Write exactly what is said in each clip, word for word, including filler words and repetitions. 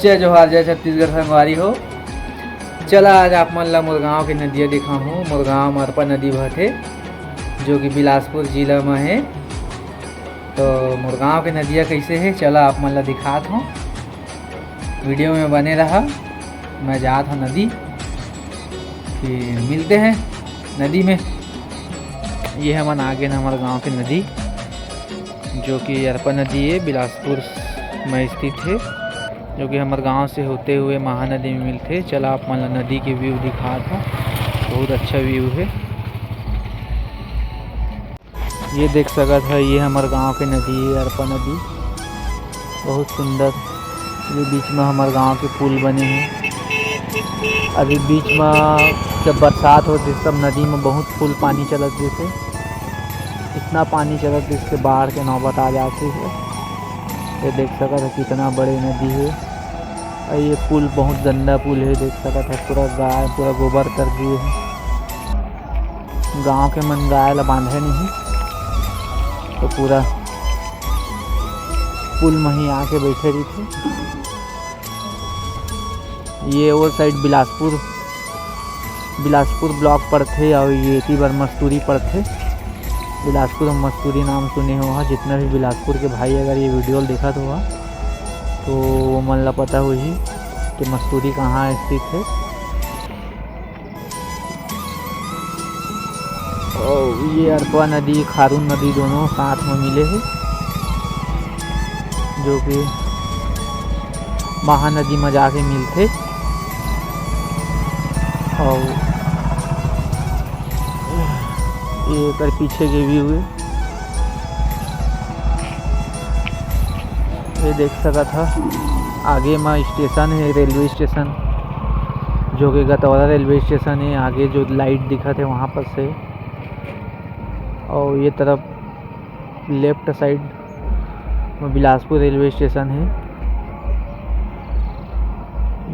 जय जोहार, जय छत्तीसगढ़ संगवारी हो। चला आज आप मन ला मोर गांव के नदिया दिखाहूँ। मोर गांव म अरपा नदी बहथे, जो कि बिलासपुर जिला म हे। तो मोर गांव के नदिया कैसे हे, चला आप मन ला दिखात हूँ। वीडियो में बने रहा, मैं जात हूँ नदी, फिर मिलते हैं नदी में। ये हमन आगे न हमर गांव के नदी, जो कि अरपा नदी है, बिलासपुर में स्थित है, जो कि हमर गांव से होते हुए महानदी में मिलथे। चला आप मन ला नदी के व्यू दिखात हूँ, बहुत अच्छा व्यू है। ये देख सकत है, ये हमर गांव के नदी है, अरपा नदी, बहुत सुंदर। ये बीच में हमर गांव के पुल बने हैं। अभी बीच में जब बरसात होत रहिस, तब नदी में बहुत फुल पानी चलत रहिस, इतना पानी चलत रहिस कि बाढ़ के नौबत आ जाती है। ये देख सकत है, कितना बड़े नदी है। और ये पुल बहुत गंदा पुल है, देख सकत है, पूरा गाय, पूरा गोबर कर दिए है। गांव के मन गाय ला बांधे नहीं, तो पूरा पुल म ही आके बैठे रहिथे। ये वो साइड बिलासपुर, बिलासपुर ब्लॉक पड़थे, और ये एती बर मस्तूरी पड़थे। बिलासपुर हम मस्तूरी नाम सुने हो, जितना भी बिलासपुर के भाई अगर ये वीडियो ल देखत हो, तो वो मन ला पता होही कि मस्तूरी कहाँ स्थित है। और ये अरपा नदी, खारून नदी दोनों साथ में मिले हैं, जो कि महानदी में जाके मिलथे। और ये एकर पीछे के व्यू है, ये देख सकत ह। आगे म स्टेशन है, रेलवे स्टेशन, जो कि गतौरा रेलवे स्टेशन है। आगे जो लाइट दिखत है, वहाँ पर से, और ये तरफ लेफ्ट साइड में बिलासपुर रेलवे स्टेशन है।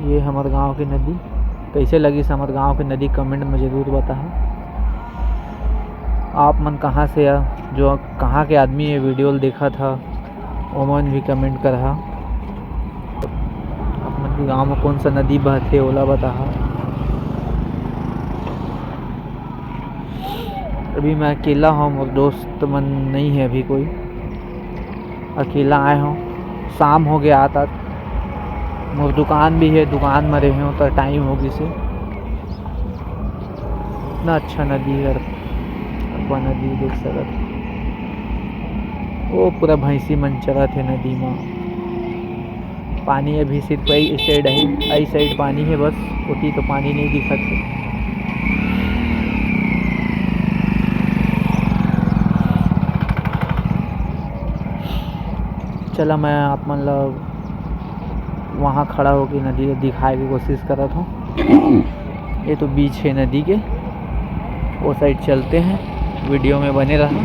ये हमर गांव की नदी, कैसे लगिस हमर गांव की नदी, कमेंट में जरूर बताहा। आप मन कहाँ से आ, जो कहाँ के आदमी ये वीडियो ल देखत ह, ओमन भी कमेंट करहा। आप मन के गांव में कौन सा नदी बहथे, ओला बताहा। अभी मैं अकेला हूँ, मोर दोस्त मन नहीं है अभी कोई, अकेला आए हूँ। शाम हो गया आत आत, मोर दुकान भी है, दुकान में रहे हूँ तो टाइम हो गइसे। इतना अच्छा नदी है, अरपा नदी देख सकत। वो पूरा भैंसी मन चरत है नदी में। पानी अभी सिर्फ ए साइड है, ए साइड पानी है बस, ओती तो पानी नहीं दिखत है। चला, मैं आप मन ला वहाँ खड़ा होके नदी ला दिखाए के कोशिश करत हूँ। ये तो बीच है नदी के, वो साइड चलते हैं, वीडियो में बने रहा।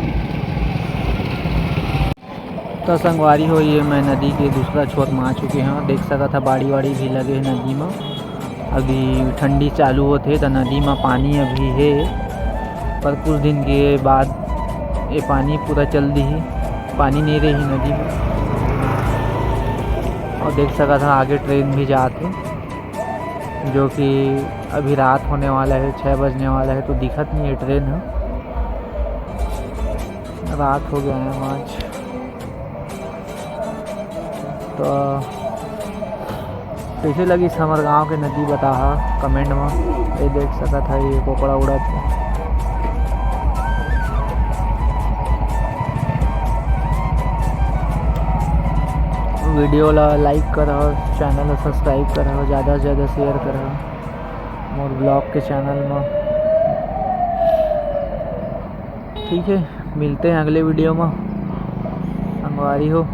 तो संगवारी हो, ये मैं नदी के दूसरा छोर में आ चुके हैं। देख सकत ह, बाड़ी वाड़ी भी लगे हैं नदी में। अभी ठंडी चालू होत हे, तो नदी में पानी अभी है, पर कुछ दिन के बाद ये पानी पूरा चल दिही, पानी नहीं रही नदी में। और देख सकत ह, आगे ट्रेन भी जात है, जो कि अभी रात होने वाला है, छः बजने वाला है, तो दिखत नहीं है ट्रेन है। रात हो गया है आज। तो कैसे लगिस हमर गांव के नदी, बताहा कमेंट में। ये देख सकत ह, ये कोकड़ा उड़त है। वीडियो ला लाइक करहा, चैनल ला सब्सक्राइब करहा, ज़्यादा से ज़्यादा शेयर करहा मोर ब्लॉग के चैनल में। ठीक है, मिलते हैं अगले वीडियो में। संगवारी हो,